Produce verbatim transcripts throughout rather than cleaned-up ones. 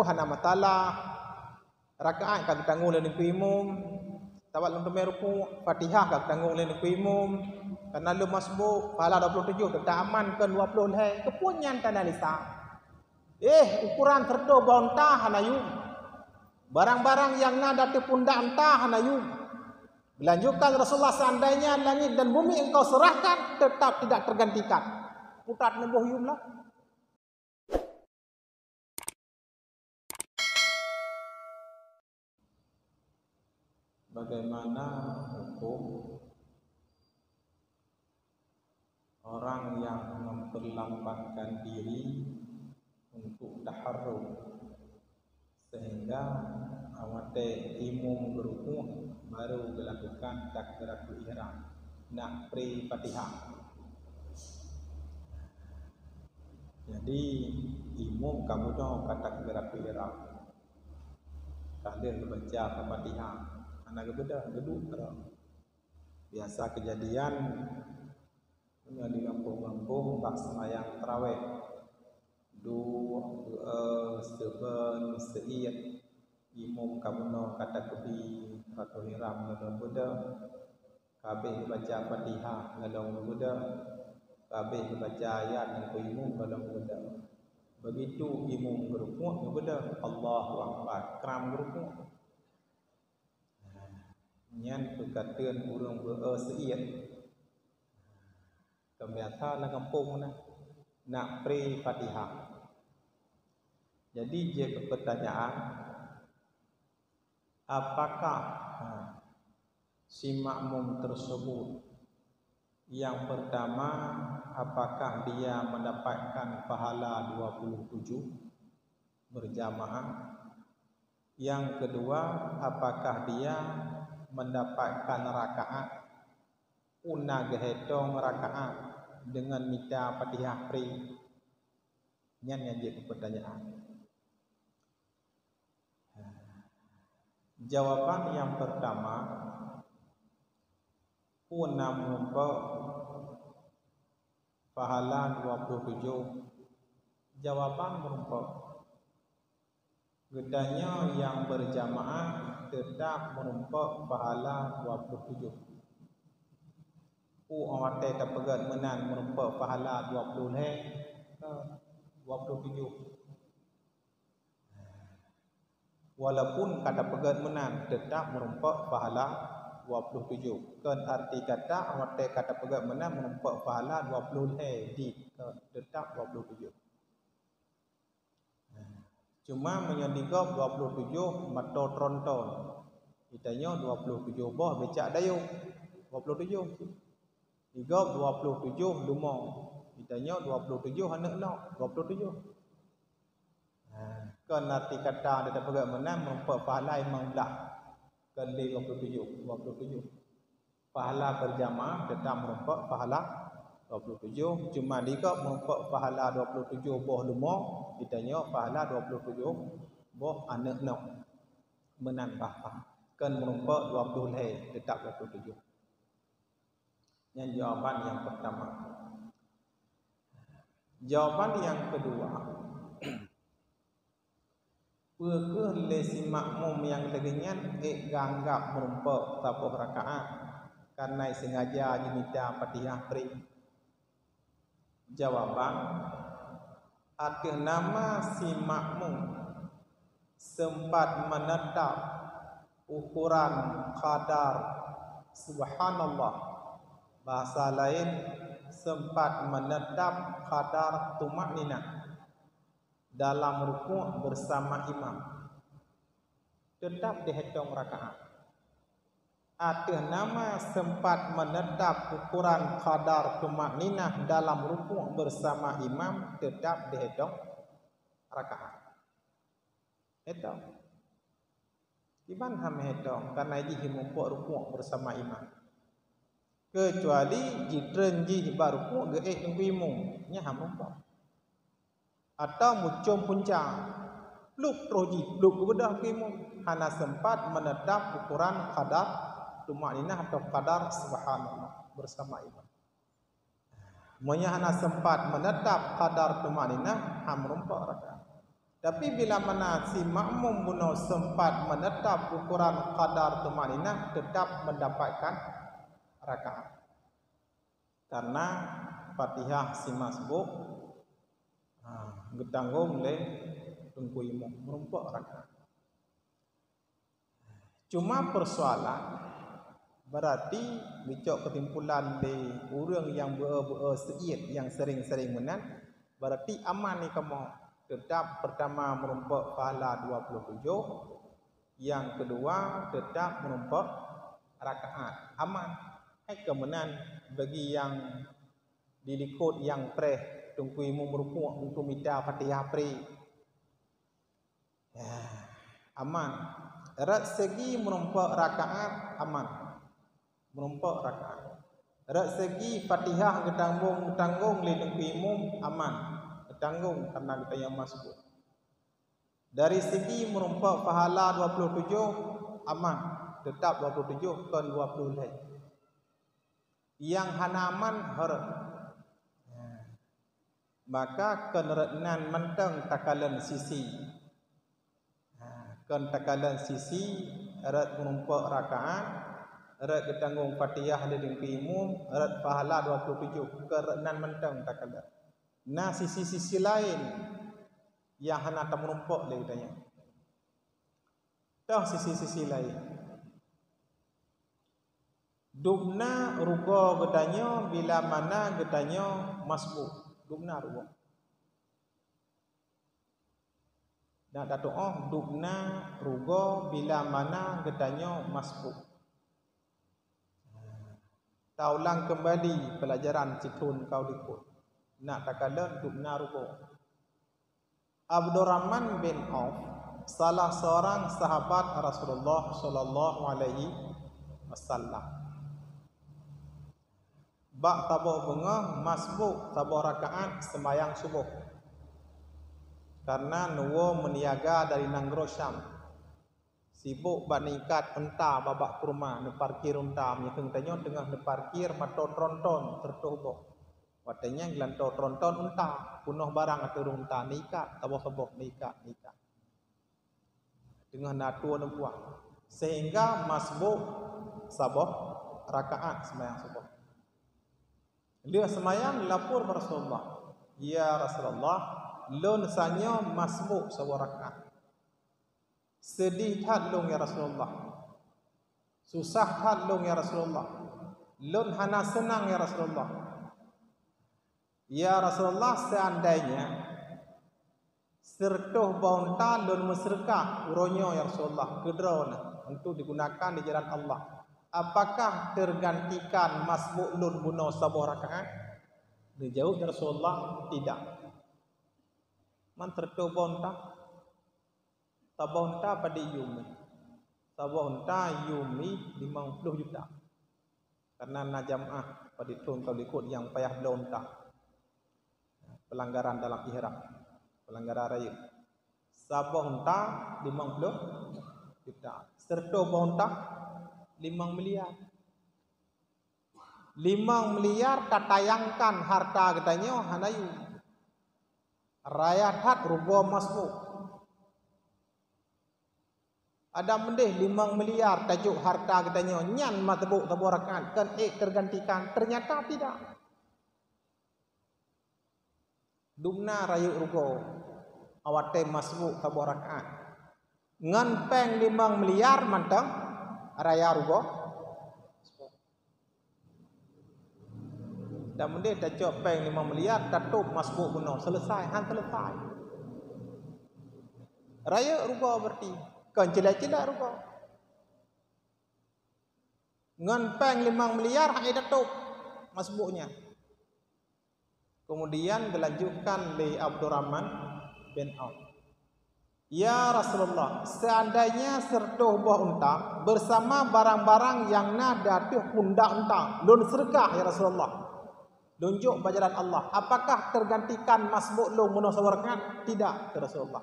hana masalah. Rakaat ka geutanggong lé Teungku Imum, sabab lôn teumé rukuk, Fatihah ka geutanggong lé Teungku Imum, kana lôn masbuk, pahala dua puluh tujoh teutaman keu dua puluh lhée, keupeue nyan tanalisa? Eh, ukoran seureutoh boh unta hana yum. Barang-barang nyang na di ateueh pundak unta hana yum. Geulanjutkan Rasulullah, "Seandainya langit dan bumi Engkau serahkan, tetap tidak tergantikan." Putat neuboh yum lah. Bagaimana hukum orang yang memperlambatkan diri untuk taharruk, sehingga watée imum geurukuk baru geulakukan takbiratul ihram, nak pre Fatihah? Jadi, imum ka bunoe ka takbiratul ihram, ka lheueh geubaca Fatihah, hana geubeudôh, geuduek keudroe. Biasa keujadian nyoe di gampông-gampông bak seumayang tarawéh, duek, dua, seuben, seuiet, imum ka bunoe ka takbi, ka teuhiram ladôm beudôh, ka abéh geubaca Fatihah ladôm beudôh, ka abéh geubaca ayat nyang keu imum ladôm beudôh. Begitu imum geurukuk geubeudôh, Allahu Akbar, kram geurukuk. Nyan peukateun ureuëng beu-e seuiet. Ka biasa lam gampông na, nak pre Fatihah. Jadi, jeuet keu peutanyaan, apakah, ha, si makmum tersebut, yang pertama, apakah dia mendapatkan pahala dua puluh tujuh berjamaah? Yang kedua, apakah dia mendapatkan rakaat, peue na geuhitong rakaat deungon mita Fatihah pre? Nyan nyang jeuet keu peutanyaan. Jawaban nyang pertama, peue na meurumpok pahala dua puluh tujoh? Jawaban meurumpok. Geutanyoe nyang berjamaah teutap meurumpok pahala dua puluh tujoh. Peue watée tapeugét meunan meurumpok pahala dua puluh lhée, dua puluh tujoh. Walaupun ka tapeugét meunan, teutap meurumpok pahala dua puluh tujoh. Kon arti kata watée ka tapeugét meunan meurumpok pahala dua puluh lhée dit, kon, teutap dua puluh tujoh. Cuma meunyoe di gob dua puluh tujoh mantong tronton, geutanyoe dua puluh tujoh boh becak dayong, dua puluh tujoh. Di gob dua puluh tujoh leumo, geutanyoe dua puluh tujoh aneuëk nyoe, dua puluh tujoh. Ha, kon arti kata tapeugét meunan meurumpok pahala limong blaih, kon lé dua puluh tujoh, dua puluh tujoh. Pahala berjamaah teutap meurumpok pahala dua puluh tujoh, cuma di gob meurumpok pahala dua puluh tujoh boh leumo, geutanyoe pahala dua puluh tujoh boh aneuëk nyoe. Meunan bah, kon meurumpok dua puluh lhée, teutap dua puluh tujoh. Nyan jawaban nyang pertama. Jawaban nyang kedua, peue kheueh lé si makmum nyang lagée nyan ék geuanggab meurumpok saboh rakaat, kareuna sengaja jimita Fatihah pre? Jawaban, ateueh nama si makmum sempat menetap ukuran qadar subhanallah, bahasa laén, sempat menetap qadar tumakninah dalam rukuk bersama imam, teutap dihitong rakaat. Ateueh nama sempat menetap ukuran qadar tumakninah dalam rukuk bersama imam, teutap dihitong rakaat. Hitong. Kiban hana hitong, kareuna jih meurumpok rukuk bersama imam. Kecuali jitreun jih bak rukuk geuék Teungku Imum, nyan hana meurumpok. Atau mucom punca, plup troh jih, plup geubeudôh Teungku Imum, hana sempat menetap ukuran qadar tumakninah atau qadar subhanallah bersama imam. Meunyoe hana sempat menetap qadar tumakninah, hana meurumpok rakaat. Tapi bila mana si makmum bunoe sempat menetap ukuran qadar tumaninah, tetap mendapatkan rakaat. Karena Fatihah si masbuk, ha, geutanggong lé teungku imum, meurumpok rakaat. Cuma persoalan, berarti geucok kesimpulan lé ureuëng nyang beu-beu seuiet nyang sering-sering meunan, berarti aman ni kamoe. Tetap pertama meurumpok pahala dua puluh tujoh, nyang keudua tetap meurumpok rakaat. Aman. Hai keu meunan bagi nyang di likot nyang preh teungku imum rukuk untuk mita Fatihah pri. Ya, aman. Rot segi meurumpok rakaat, aman. Meurumpok rakaat. Rot segi Fatihah geutanggong-geutanggong lé teungku imum, aman. Geutanggong karena geutanyoe masbuk. Dari segi meurumpok pahala dua puluh tujoh, aman. Tetap dua puluh tujoh, kon dua puluh lhée. Nyang hana aman, hor. Ya. Maka kon rot nan mantong takalon sisi. Ha, kon takalon sisi, rot meurumpok rakaat, rot geutanggong Fatihah lé teungku imum, rot pahala dua puluh tujoh, kon rot nan mantong takalon. Na sisi-sisi laén nyang hana tameurumpok lé geutanyoe. Toh sisi-sisi laén. Dubna rugoe geutanyoe bila mana geutanyoe masbuk. Dubna rugoe. Dan tatuoh dubna rugoe bila mana geutanyoe masbuk. Taulang keumbali peulajaran sithon ka u likot. Nak takalon dubna rugoe. Abdurrahman bin Auf, salah seorang sahabat Rasulullah sallallahu alaihi wasallam. Bak saboh beungoh masbuk saboh rakaat seumayang suboh. Karena neuwoe meuniaga dari nanggroe Syam. Sibok bak neuikat unta bak-bak kurma, neuparkir unta, meuheueng tanyoe teungoh neuparkir mantong tronton sireutoh boh. Watée nyan geulantoe tronton unta, peunoh barang ateueh unta, neuikat saboh-saboh, neuikat, neuikat. Teungoh na tuwo neubuah. Sehingga masbuk saboh rakaat seumayang suboh. Lheueh seumayang lapor bak Rasulullah, "Ya Rasulullah, lôn sanyoe masbuk saboh rakaat." Seudeh that lôn, ya Rasulullah. Susah that lôn, ya Rasulullah. Lôn hana seunang, ya Rasulullah. Ya Rasulullah, seandainya sireutoh boh unta lôn meuseudeukah uroe nyoe, ya Rasulullah, keu droeneuh untuk digunakan di jalan Allah, apakah tergantikan masbuk lôn bunoe saboh rakaat? Neujaweueb, ya Rasulullah, tidak. Man sireutoh boh unta? Saboh unta padit yum? Saboh unta yum limong ploh juta. Karena na jamaah padit thon ka likot nyang payah bloe unta. Pelanggaran dalam ihram, pelanggaran rayeuk. Saboh unta limong ploh juta. Sireutoh boh unta limong miliar. Limong miliar tatayangkan harta geutanyoe hana yum. Raya that rugoe masbuk. Adak meudeh limong miliar tajok harta geutanyoe nyan masbuk saboh rakaat, kon ék tergantikan, ternyata tidak. Dubna rayeuk rugoe watée masbuk saboh rakaat. Ngon péng limong miliar mantong raya rugoe. Dan meudeh tacok péng limong miliar, tatôb masbuk bunoe, selesai, han selesai. Rayeuk rugoe berarti, kon cilak-cilak rugoe. Ngon péng limong miliar hana tatôb masbuk nyan. Kemudian dilanjutkan lé Abdurrahman bin Auf. "Ya Rasulullah, seandainya sireutoh boh unta bersama barang-barang nyang na di ateueh pundak unta lôn seudeukah, ya Rasulullah, lôn jok bak jalan Allah, apakah tergantikan masbuk lôn bunoe saboh rakaat?" "Tidak," kheun Rasulullah.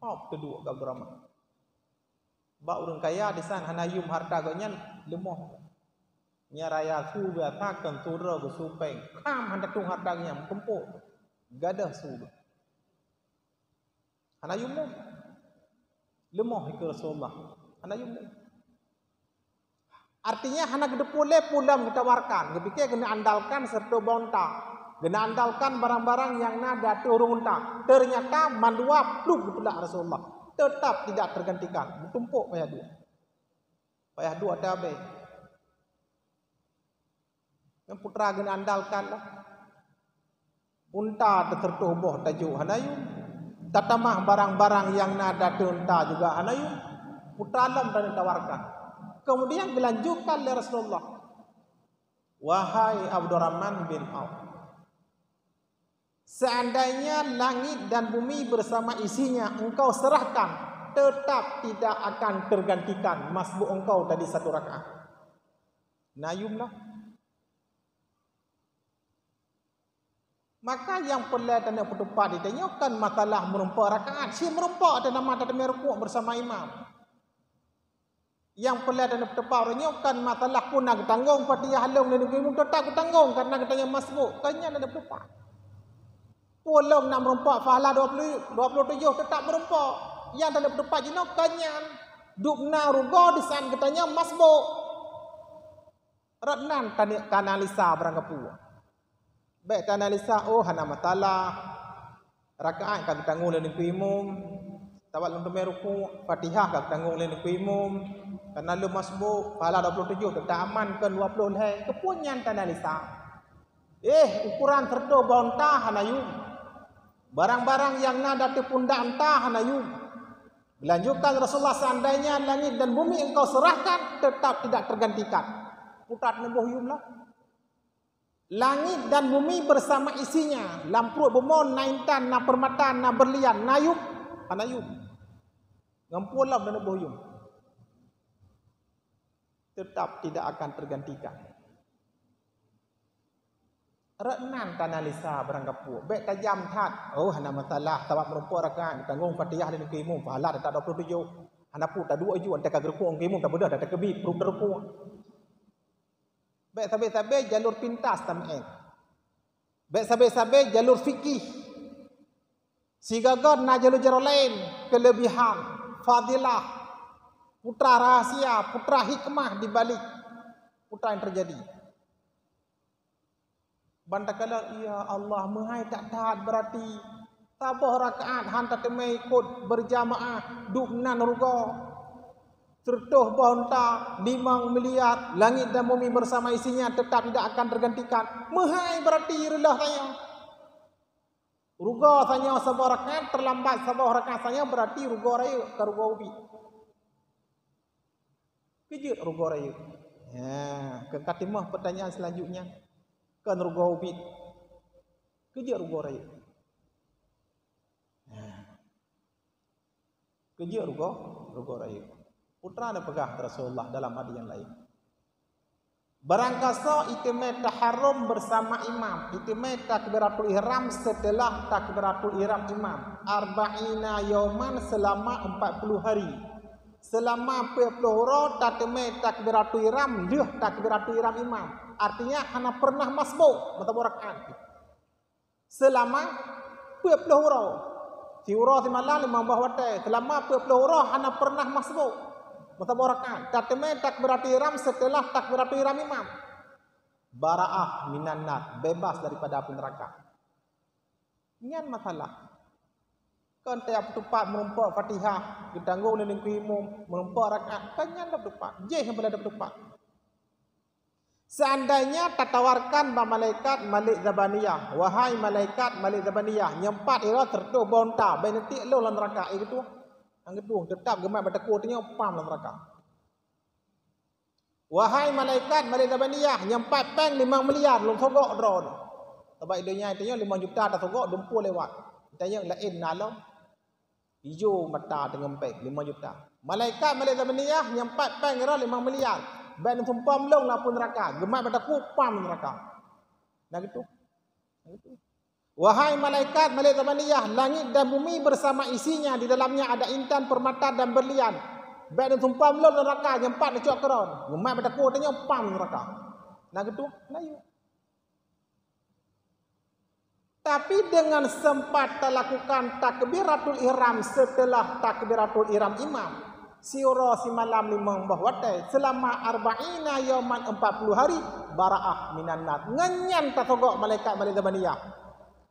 Hop, teuduek keu Abdurrahman. Bak ureuëng kaya disan hana yum harta geuh nyan leumoh. Nyan raya su biasa kon su droe geuh su péng. Kram han tatueng harta geuh nyan meutumpôk. Gadôh su geuh. Hana yum lé. Leumoh ikeu Rasulullah. Hana yum lé. Artinya hana geuteupeue lé peue lom geutawarkan. Geupike keuneuk andalkan seureutoh bak unta. Keuneuk andalkan barang-barang nyang na di ateueh ureueng unta. Ternyata mandua pluek geutulak Rasulullah. Tetap tidak tergantikan. Meutumpok payah duek. Payah duek ata abée. Nyan putra geuandalkan lah. Unta teuseureutoh boh tajok hana yum. Tatamah barang-barang nyang na di ateueh unta juga hana yum. Putra lom dan ditawarkan. Kemudian dilanjutkan lé Rasulullah, "Wahai Abdurrahman bin Auf, seandainya langit dan bumi bersama isinya engkau serahkan, tetap tidak akan tergantikan masbuk engkau tadi satu rakaat." Na yum lah. Maka nyang peureulée taneuk peutupat di tanyoe kon masalah meurumpok rakaat, si meurumpok teuh nama tateumé rukuk bersama imam. Nyang peureulée taneuk peutupat uroe nyoe kon masalah peue na geutanggong Fatihah lom lé neugui imum, teutap geutanggong karena geutanyoe masbuk, kon nyan taneuk peutupat. Peue lom na meurumpok pahala dua puluh, dua puluh tujoh teutap meurumpok. Nyang taneuk peutupat jinoe kon nyan, dub na rugoe disaat geutanyoe masbuk. Rot nan taneuk taanalisa barang gapeue. Bék taanalisa, oh, hana masalah. Rakaat ka geutanggong lé neugui imum, sabab lôn teumé rukuk, Fatihah ka geutanggong lé neugui imum, kana lôn masbuk, pahala dua puluh tujoh teutap aman kon dua puluh lhée. Keupeue nyan taanalisa? Eh, ukuran seureutoh boh unta hana yum. Barang-barang nyang na di ateueh pundak unta hana yum. Dilanjutkan Rasulullah, "Seandainya langit dan bumi engkau serahkan, tetap tidak tergantikan." Putra neuboh yum lah. Langit dan bumi bersama isinya, lam pruet bumoe na intan, na peurmata, na beurlian, na yum, hana yum. Ngon peue lom neuboh yum. Tetap tidak akan tergantikan. Rot nan taanalisa barang gapeue, bék tajam that. Oh, hana masalah, sabab meurumpok rakaat, tanggong Fatihah lé neugui imum, pahala teutap dua puluh tujoh. Hana peue taduek ju, antée ka geurukuk ngon imum, tabeudôh, takeubit, pruet teurukuk. Bék sabe-sabe jalur pintas tameu'en. Bék sabe-sabe jalur fikih. Sigoe-goe na jalur-jalur laén, keulebihan, fadilah, putra rahasia, putra hikmah di balik putra nyang teujadi. Ban takalon, "Ya Allah, meuhai that-that beurati. Saboh rakaat han tateumé ikot beurjamaah, dub nan rugoe. Seureutoh boh unta, limong miliar, langit dan bumi bersama isinya tetap tidak akan tergantikan." Meuhai beurati reuloh tanyoe. Rugoe tanyoe saboh rakaat, teulambat saboh rakaat tanyoe, beurati rugoe rayeuk, ka rugoe ubit. Keujeuet rugoe rayeuk. Ya, keu ka timoh pertanyaan selanjutnya. Kon rugoe ubit. Keujeuet rugoe rayeuk. Ya. Keujeuet rugoe, rugoe rayeuk. Putra neupeugah keu Rasulullah dalam hadis nyang laén. Barangkasoe iteumé taharrom beusama imam, iteumé takbiratul ihram seuteulah takbiratul ihram imam, arba'ina yauman, seulama empat puluh hari. Seulama peuet ploh uroe tateumé takbiratul ihram lheueh takbiratul ihram imam. Artinya hana peureunah masbuk meusaboh rakaat. Seulama peuet ploh uroe. Siuroe simalam limong boh watée. Seulama peuet ploh uroe hana peureunah masbuk meusaboh rakaat. Tateumé takbiratul ihram seuteulah takbiratul ihram imam. Bara'ah minan nar, bebas daripada api neuraka. Nyan masalah. Kon tajak peutupat meurumpok Fatihah, geutanggong lé neugui imum, meurumpok rakaat, kon nyan dap tupat. Jéh nyang peureulée dap tupat. Seandainya tatawarkan bak malaikat Malik Zabaniyah, "Wahai malaikat Malik Zabaniyah, nyoe pat irot seureutoh boh unta, bék neutiek lôn lam neuraka," eh, geutueng. Nyang geutueng, teutap geumat bak takue tanyoe pam lam neuraka. "Wahai malaikat Malik Zabaniyah, nyoe pat péng limong miliar lôn sogok droeneuh." Sabab di donya tanyoe limong juta tasogok, dumpue lewat. Tanyoe laén na lom. Ijo mata deungon péng limong juta. Malaikat Malik Zabaniyah, nyoe pat péng irot limong miliar. Bék neusumpom lôn lam apui neuraka. Geumat bak takue pam neuraka. Na geutueng. Na geutueng. "Wahai malaikat Malik Zabaniyah, langit dan bumi bersama isinya, di dalamnya ada intan, permata dan berlian. Bék neusumpom lôn neuraka, nyoe pat neucok keu droeneuh." Geumat bak takue tanyoe pam neuraka. Na geutueng. Na yue. Tapi dengan sempat talakukan takbiratul ihram setelah takbiratul ihram imam, siuroe simalam limong boh watée, selama arba'ina yauman, empat puluh hari, bara'ah minan nar. Ngon nyan tasogok malaikat balik zabaniyah.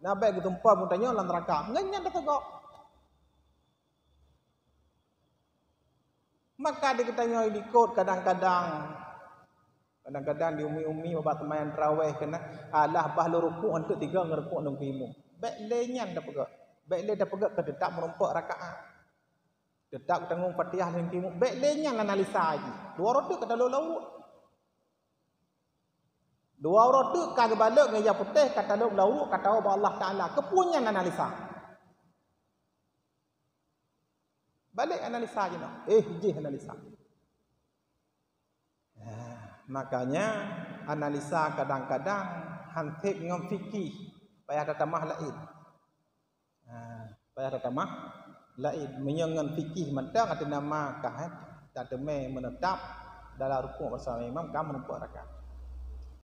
Na bék geutumpom geutanyoe lam neuraka. Ngon nyan tasogok. Maka di geutanyoe likot kadang-kadang, kadang-kadang di umi-umi bak seumayang tarawih keunan, alah bah lôn rukuk anteuk tiga ngon rukuk ngon imum. Bék lé nyan tapeugah. Bék lé tapeugah keu teutap meurumpok rakaat. Teutap tanggong Fatihah ngon imum. Bék lé nyan analisa jih. Dua uroe teuk ka talok lam uruek. Dua uroe teuk ka geubalot ngon ija putéh ka talok lam uruek ka tawoe bak Allah Taala. Keupeue nyan analisa? Balik analisa jinoe. Eh, jih analisa. Ah, makanya analisa kadang-kadang han sép ngon fikih. Payah tatamah laén. Ah, payah tatamah laén. Meunyoe ngon fikih mantong, arti nama kah, eh, tateumé meunetap dalam rukuk bersama imam ka meurumpok rakaat.